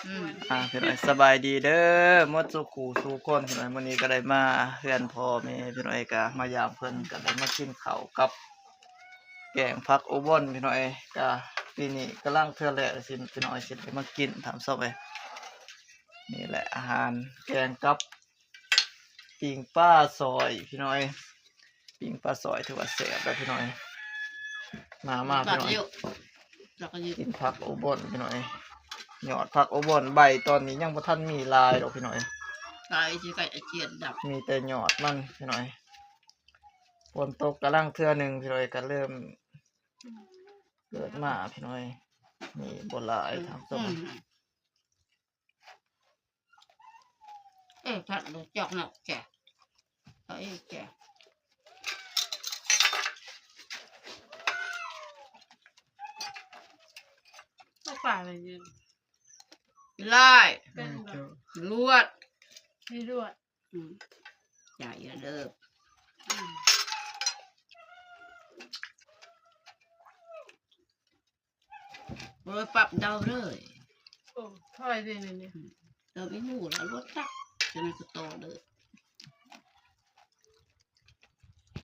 ອືມ ອ່າ ພີ່ນ້ອງ ສະບາຍດີເດີໝົດສູ່ຄູ່ສູ່ຄົນ. ພີ່ນ້ອງ ມື້ນີ້ກໍໄດ້ມາເຮືອນພໍ່ແມ່ ພີ່ນ້ອງ ກໍມາຢາມເພິ່ນ ກໍໄດ້ມາກິນເຂົ້າກັບແກງຜັກໂອບົນ ພີ່ນ້ອງ. ກໍປີນີ້ກຳລັງເທື່ອແລກ ຊິ ພີ່ນ້ອງ ຊິໄດ້ມາກິນ ທ່ານຜູ້ຊົມເອີຍ. ນີ້ແຫຼະອາຫານ ແກງກັບ ປີ້ງປາຊອຍພີ່ນ້ອງເອີຍ ປີ້ງປາຊອຍຖືວ່າແຊບແລ້ວພີ່ນ້ອງເອີຍ. ມາ ມາພີ່ນ້ອງເອີຍ ກິນຜັກໂອບົນພີ່ນ້ອງເອີຍ. ຍອດຜັກໂອບົນໃບຕອນນີ້ຍັງບໍ່ທັນມີຫຼາຍດອກພີ່ນ້ອງເອີຍ ຫຼາຍຊິໃກ້ອາຈຽນດັບ ມີແຕ່ຍອດມັນພີ່ນ້ອງເອີຍ. ຝົນຕົກກຳລັງເທື່ອໜຶ່ງພີ່ນ້ອງເອີຍ ກໍເລີ່ມເກີດມາພີ່ນ້ອງເອີຍ. ນີ້ບໍ່ຫຼາຍ ອືມ ທາງຕົງ ອືມ ເອີ ພັກເດີຈອກນອກແຈະ ເອົາອີກແຈະ ເອົາປາໄປເດີ ລາຍ ລວດ ລວດ ອືມ ຢ່າ ຢ່າເດີ ອືມ ບໍ່ໄດ້ປັບເດົາເລີຍ ໂອ້ ຖອຍເລີຍນີ້ ອືມ ເດີ ມີໝູແລ້ວລວດຕັກ ຈະນັ້ນກໍຕໍ່ເດີ.